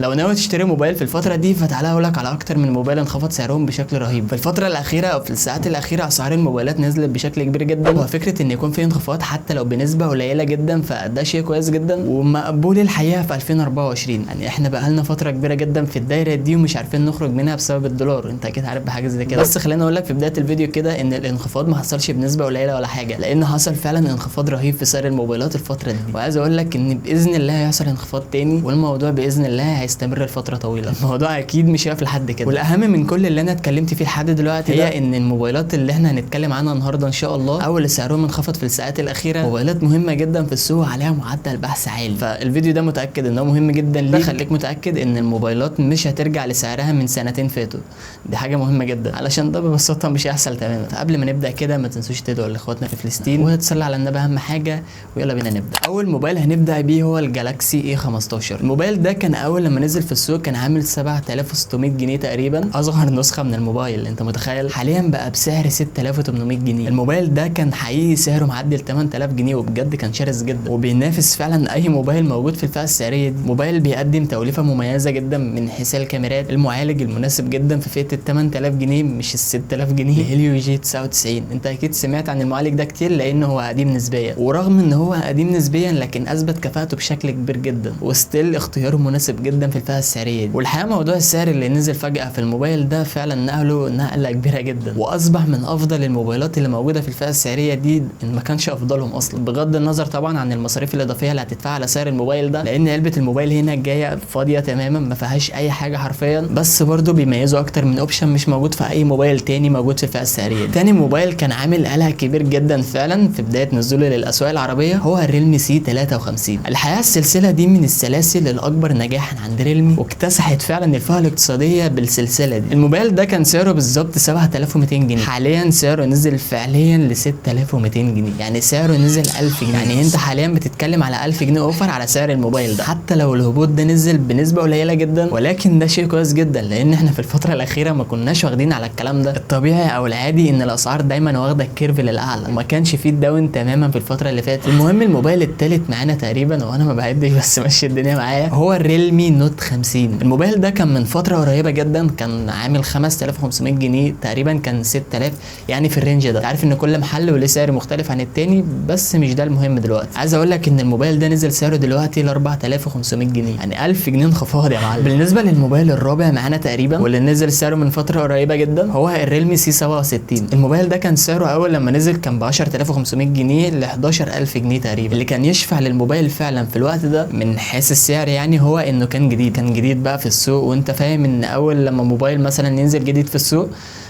لو ناوي تشتري موبايل في الفترة دي فتعالى اقولك على اكتر من موبايل انخفض سعرهم بشكل رهيب في الفترة الاخيرة او في الساعات الاخيرة. اسعار الموبايلات نزلت بشكل كبير جدا، وفكرة ان يكون في انخفاض حتى لو بنسبة قليلة جدا فده شيء كويس جدا ومقبول الحقيقة في 2024. يعني احنا بقالنا فترة كبيرة جدا في الدايرة دي ومش عارفين نخرج منها بسبب الدولار، انت اكيد عارف بحاجة زي كده. بس خليني اقول لك في بداية الفيديو كده ان الانخفاض ما حصلش بنسبة قليلة ولا حاجة، لان حصل فعلا انخفاض رهيب في سعر الموبايلات الفترة دي، وعايز اقول لك ان باذن الله هيحصل انخفاض تاني والموضوع باذن الله هيستمر لفترة طويلة. الموضوع اكيد مش هيقف لحد كده. والاهم من كل اللي انا اتكلمت فيه لحد دلوقتي هي ان الموبايلات اللي احنا هنتكلم عنها النهارده ان شاء الله او اللي سعرهم انخفض في الساعات الاخيرة موبايلات مهمة جدا في السوق عليها معدل بحث عالي، فالفيديو ده متاكد ان هو مهم جدا ليك. خليك متاكد ان الموبايلات مش هترجع لسعرها من سنتين فاتوا، دي حاجة مهمة جدا علشان ده ببساطة مش هيحصل تماما. فقبل ما نبدا كده ما تنسوش تدعوا لاخواتنا في فلسطين وتصلي على النبي اهم حاجة، ويلا بينا نبدا. اول موبايل هنبدا بيه هو ال Galaxy A 15. الموبايل ده كان اول لما نزل في السوق كان عامل 7600 جنيه تقريبا، اصغر نسخه من الموبايل انت متخيل. حاليا بقى بسعر 6800 جنيه. الموبايل ده كان حقيقي سعره معدي ال 8000 جنيه وبجد كان شرس جدا وبينافس فعلا اي موبايل موجود في الفئة السعرية دي. موبايل بيقدم توليفة مميزة جدا من حيث الكاميرات، المعالج المناسب جدا في فئة ال 8000 جنيه مش ال 6000 جنيه، Helio G 99. انت اكيد سمعت عن المعالج ده كتير لانه هو قديم نسبيا، ورغم ان هو قديم نسبيا لكن اثبت كفاءته بشكل كبير جدا و still اختياره مناسب جدا في الفئة السعرية دي. والحقيقة موضوع السعر اللي نزل فجاة في الموبايل ده فعلا نقله نقله كبيرة جدا واصبح من افضل الموبايلات اللي موجودة في الفئة السعرية دي ان ما كانش افضلهم اصلا، بغض النظر طبعا عن المصاريف الاضافية اللي هتدفعها على سعر الموبايل ده، لان علبة الموبايل هنا جاية فاضية تماما ما فيهاش اي حاجة حرفيا، بس برضه بيميزوا اكتر من option مش موجود في اي موبايل تاني موجود في الفئة السعرية دي. تاني موبايل كان عامل قلق كبير جدا فعلا في بداية نزوله للاسواق العربية هو ال Realme C 53. الحقيقة السلسلة دي من السلاسل الاكبر نجاحا عند Realme واكتسحت فعلا الفئة الاقتصادية بالسلسلة دي. الموبايل ده كان سعره بالظبط 7200 جنيه، حاليا سعره نزل فعليا ل 6200 جنيه، يعني سعره نزل 1000 جنيه. يعني انت حاليا بتتكلم على 1000 جنيه offer على سعر الموبايل ده، حتى لو الهبوط ده نزل بنسبة قليله جدا ولكن ده شيء كويس جدا لان احنا في الفترة الاخيرة ما كناش واخدين على الكلام ده. الطبيعي او العادي ان الاسعار دايما واخده ال curve للاعلى وما كانش فيه down تماما في الفترة اللي فاتت. المهم الموبايل الثالث معانا تقريبا وانا ما بعدش بس ماشي الدنيا معايا هو ال Realme Note 50. الموبايل ده كان من فترة قريبه جدا كان عامل 5500 جنيه تقريبا، كان 6000 يعني في ال range ده. عارف ان كل محل وليه سعر مختلف عن التاني بس مش ده المهم دلوقتي. عايز اقول لك ان الموبايل ده نزل سعره دلوقتي ل 4500 جنيه، يعني 1000 جنيه انخفاض يا معلم. بالنسبة للموبايل الرابع معانا تقريبا واللي نزل سعره من فترة قريبه جدا هو ال Realme C 67. الموبايل ده كان سعره اول لما نزل كان ب 10500 جنيه ل 11000 جنيه تقريبا. اللي كان يشفع للموبايل فعلا في الوقت ده من حيث السعر يعني هو انه كان جديد، كان جديد بقى في السوق، وانت فاهم ان اول لما موبايل مثلا ينزل جديد في السوق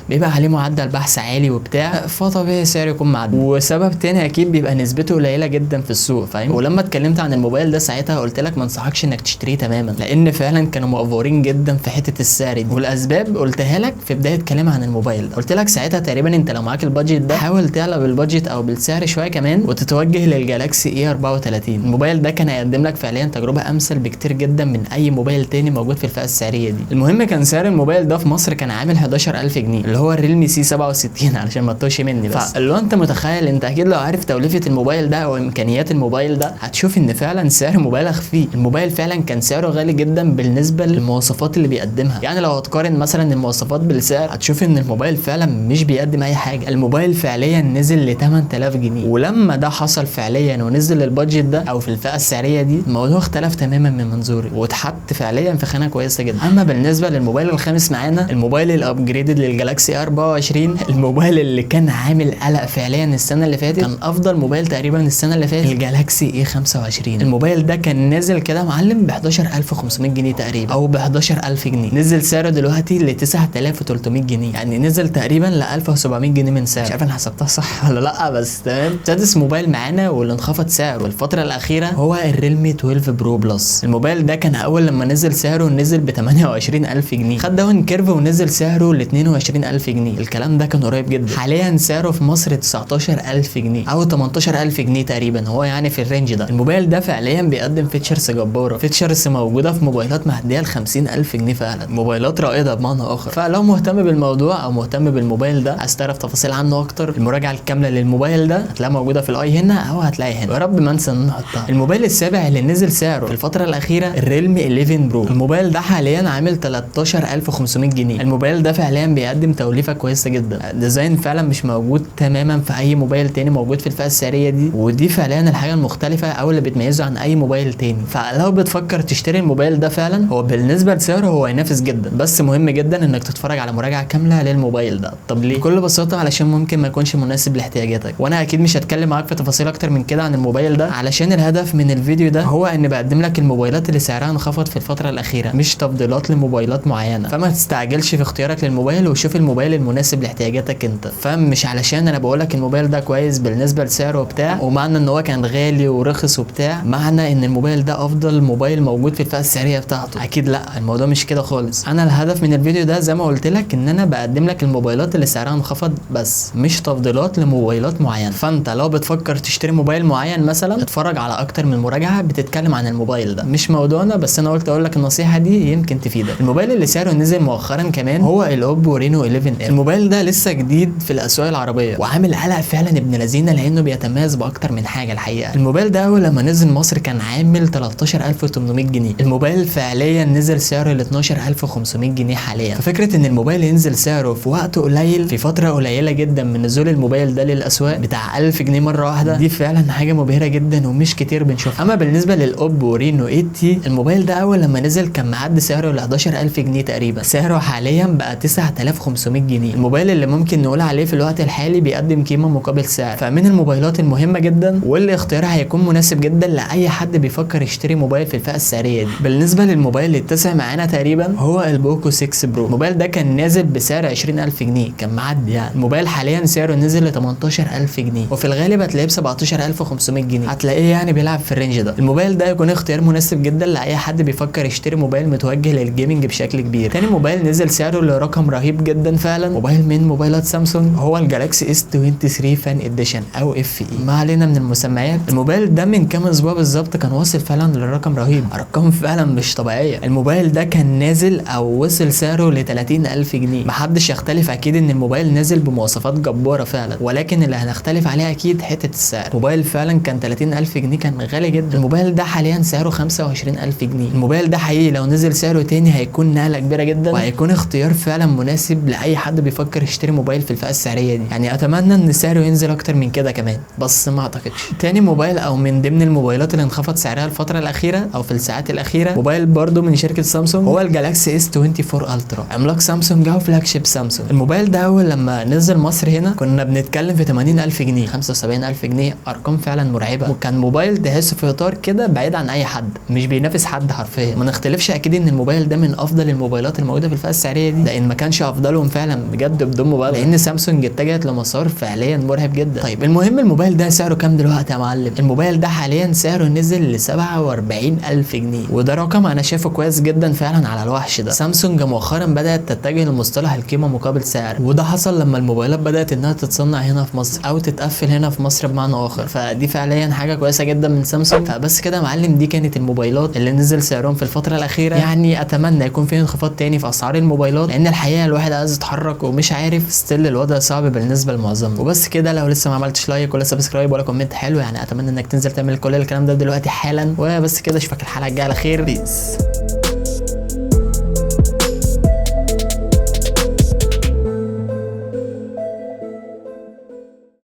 بيبقى عليه معدل بحث عالي وبتاع، فطبيعي سعره يكون معدي. وسبب تاني اكيد بيبقى نسبته قليله جدا في السوق، فاهم. ولما اتكلمت عن الموبايل ده ساعتها قلت لك ما انصحكش انك تشتريه تماما لان فعلا كانوا مأفورين جدا في حتة السعر دي، والاسباب قلتها لك في بداية كلامي عن الموبايل ده. قلت لك ساعتها تقريبا انت لو معاك ال budget ده حاول تعلى بال budget او بالسعر شوية كمان وتتوجه لل Galaxy A 34. الموبايل ده كان هيقدم لك فعليا تجربه امثل بكتير جدا من اي موبايل تاني موجود في الفئة السعرية دي. المهم كان سعر الموبايل ده في مصر كان عامل 11000 جنيه اللي هو ال Realme C 67 علشان ما تتوهش مني بس. فاللي هو انت متخيل، انت اكيد لو عارف توليفة الموبايل ده او امكانيات الموبايل ده هتشوف ان فعلا سعر مبالغ فيه. الموبايل فعلا كان سعره غالي جدا بالنسبة للمواصفات اللي بيقدمها، يعني لو هتقارن مثلا المواصفات بالسعر هتشوف ان الموبايل فعلا مش بيقدم اي حاجة. الموبايل فعليا نزل ل 8000 جنيه، ولما ده حصل فعليا ونزل لل budget ده او في الفئة السعرية دي الموضوع اختلف تماما من منظوري واتحط فعليا في خانه كويسة جدا. اما بالنسبة للموبايل الخامس معانا الموبايل ال upgraded لل Galaxy 24، الموبايل اللي كان عامل قلق فعليا السنة اللي فاتت، كان افضل موبايل تقريبا السنة اللي فاتت، ال Galaxy A 25. الموبايل ده كان نازل كده معلم ب 11500 جنيه تقريبا او ب 11000 جنيه، نزل سعره دلوقتي ل 9300 جنيه، يعني نزل تقريبا ل 1700 جنيه من سعره. مش عارف انا حسبتها صح ولا لا بس تمام. سادس موبايل معانا واللي انخفض سعره الفترة الاخيرة هو ال Realme 12 Pro Plus. الموبايل ده كان اول لما نزل سعره نزل ب 28000 جنيه، خد down curve ونزل سعره ل 22000 20000 جنيه، الكلام ده كان قريب جدا. حاليا سعره في مصر 19000 جنيه او 18000 جنيه تقريبا، هو يعني في ال range ده. الموبايل ده فعليا بيقدم features جبارة، features موجودة في موبايلات معدية ل 50000 جنيه فعلا، موبايلات رائدة بمعنى اخر. فلو مهتم بالموضوع او مهتم بالموبايل ده، عايز تعرف تفاصيل عنه اكتر، المراجعة الكاملة للموبايل ده هتلاقيها موجودة في ال i هنا او هتلاقيها هنا، يا رب ما انسى ان نحطها. الموبايل السابع اللي نزل سعره في الفترة الاخيرة ال Realme 11 Pro. الموبايل ده حاليا عامل 13500 جنيه. الموبايل ده فعليا بيقدم توليفة كويسة جدا، design فعلا مش موجود تماما في اي موبايل تاني موجود في الفئة السعرية دي، ودي فعليا الحاجة المختلفة او اللي بتميزه عن اي موبايل تاني. فلو بتفكر تشتري الموبايل ده فعلا، هو بالنسبة لسعره هو ينافس جدا، بس مهم جدا انك تتفرج على مراجعه كاملة للموبايل ده. طب ليه؟ بكل بساطة علشان ممكن ما يكونش مناسب لاحتياجاتك، وانا اكيد مش هتكلم معاك في تفاصيل اكتر من كده عن الموبايل ده، علشان الهدف من الفيديو ده هو ان بقدم لك الموبايلات اللي سعرها انخفض في الفترة الاخيرة، مش تفضيلات لموبايلات معينة. فما تستعجلش في اختيارك للموبايل، وشوف الموبايل المناسب لاحتياجاتك انت. فمش علشان انا بقول لك الموبايل ده كويس بالنسبة لسعره وبتاع، ومعنى ان هو كان غالي ورخص وبتاع، معنى ان الموبايل ده افضل موبايل موجود في الفئة السعرية بتاعته، اكيد لا، الموضوع مش كده خالص. انا الهدف من الفيديو ده زي ما قلت لك ان انا بقدم لك الموبايلات اللي سعرها انخفض بس، مش تفضيلات لموبايلات معينة. فانت لو بتفكر تشتري موبايل معين مثلا، اتفرج على اكتر من مراجعه بتتكلم عن الموبايل ده، مش موضوعنا، بس انا قلت اقول لك النصيحة دي يمكن تفيدك. الموبايل اللي سعره نزل مؤخرا كمان هو ال Oppo Reno 11. الموبايل ده لسه جديد في الاسواق العربية وعامل قلق فعلا ابن لذينه، لانه بيتميز باكتر من حاجة الحقيقة. الموبايل ده اول لما نزل مصر كان عامل 13800 جنيه، الموبايل فعليا نزل سعره ل 12500 جنيه حاليا. ففكره ان الموبايل ينزل سعره في وقت قليل، في فترة قليله جدا من نزول الموبايل ده للاسواق بتاع 1000 جنيه مرة واحدة، دي فعلا حاجة مبهرة جدا ومش كتير بنشوفها. اما بالنسبة لل Oppo Reno 8T، الموبايل ده اول لما نزل كان معدي سعره ل 11000 جنيه تقريبا، سعره حاليا بقى 9500 جنيه. الموبايل اللي ممكن نقول عليه في الوقت الحالي بيقدم قيمة مقابل سعر، فمن الموبايلات المهمة جدا واللي اختيارها هيكون مناسب جدا لاي حد بيفكر يشتري موبايل في الفئة السعرية دي. بالنسبة للموبايل اللي التاسع معانا تقريبا هو ال Poco 6 Pro. الموبايل ده كان نازل بسعر 20000 جنيه، كان معدي يعني. الموبايل حاليا سعره نزل ل 18000 جنيه، وفي الغالب هتلاقيه ب 17500 جنيه، هتلاقيه يعني بيلعب في ال range ده. الموبايل ده يكون اختيار مناسب جدا لاي حد بيفكر يشتري موبايل متوجه لل gaming بشكل كبير. تاني موبايل نزل سعره لرقم رهيب جدا فعلا، موبايل من موبايلات سامسونج، هو ال Galaxy S23 Fan Edition او FE. ما علينا من المسميات، الموبايل ده من كام اسبوع بالظبط كان واصل فعلا لرقم رهيب، ارقام فعلا مش طبيعية. الموبايل ده كان نازل او وصل سعره ل 30000 جنيه. محدش يختلف اكيد ان الموبايل نازل بمواصفات جبارة فعلا، ولكن اللي هنختلف عليه اكيد حتة السعر. موبايل فعلا كان 30000 جنيه، كان غالي جدا. الموبايل ده حاليا سعره 25000 جنيه. الموبايل ده حقيقي لو نزل سعره تاني هيكون نقله كبيرة جدا، وهيكون اختيار فعلا مناسب لاي حد بيفكر يشتري موبايل في الفئة السعرية دي. يعني اتمنى ان سعره ينزل اكتر من كده كمان، بس ما اعتقدش. تاني موبايل او من ضمن الموبايلات اللي انخفض سعرها الفترة الاخيرة او في الساعات الاخيرة، موبايل برضو من شركة سامسونج، هو ال Galaxy S24 Ultra، عملاق سامسونج او flagship سامسونج. الموبايل ده اول لما نزل مصر هنا كنا بنتكلم في 80000 جنيه، 75000 جنيه، ارقام فعلا مرعبة. وكان موبايل تحسه في اطار كده بعيد عن اي حد، مش بينافس حد حرفيا. ما نختلفش اكيد ان الموبايل ده من افضل الموبايلات الموجودة في الفئة السعرية دي، لان ما كانش افضلهم فعلا بجد بدون مبالغه، لان سامسونج اتجهت لمسار فعليا مرعب جدا. طيب المهم الموبايل ده سعره كام دلوقتي يا معلم؟ الموبايل ده حاليا سعره نزل ل 47000 جنيه، وده رقم انا شايفه كويس جدا فعلا على الوحش ده. سامسونج مؤخرا بدات تتجه لمصطلح القيمة مقابل سعر، وده حصل لما الموبايلات بدات انها تتصنع هنا في مصر او تتقفل هنا في مصر بمعنى اخر، فدي فعليا حاجة كويسة جدا من سامسونج. فبس كده يا معلم، دي كانت الموبايلات اللي نزل سعرهم في الفترة الاخيرة. يعني اتمنى يكون في انخفاض تاني في اسعار الموبايلات، لان الحقيقة الواحد عايز يتحرك ومش عارف، still الوضع صعب بالنسبة لمعظمنا. وبس كده، لو لسه ما عملتش like ولا subscribe ولا comment حلو، يعني اتمنى انك تنزل تعمل كل الكلام ده دلوقتي حالا. وبس كده، اشوفك الحلقة الجاية على خير. peace.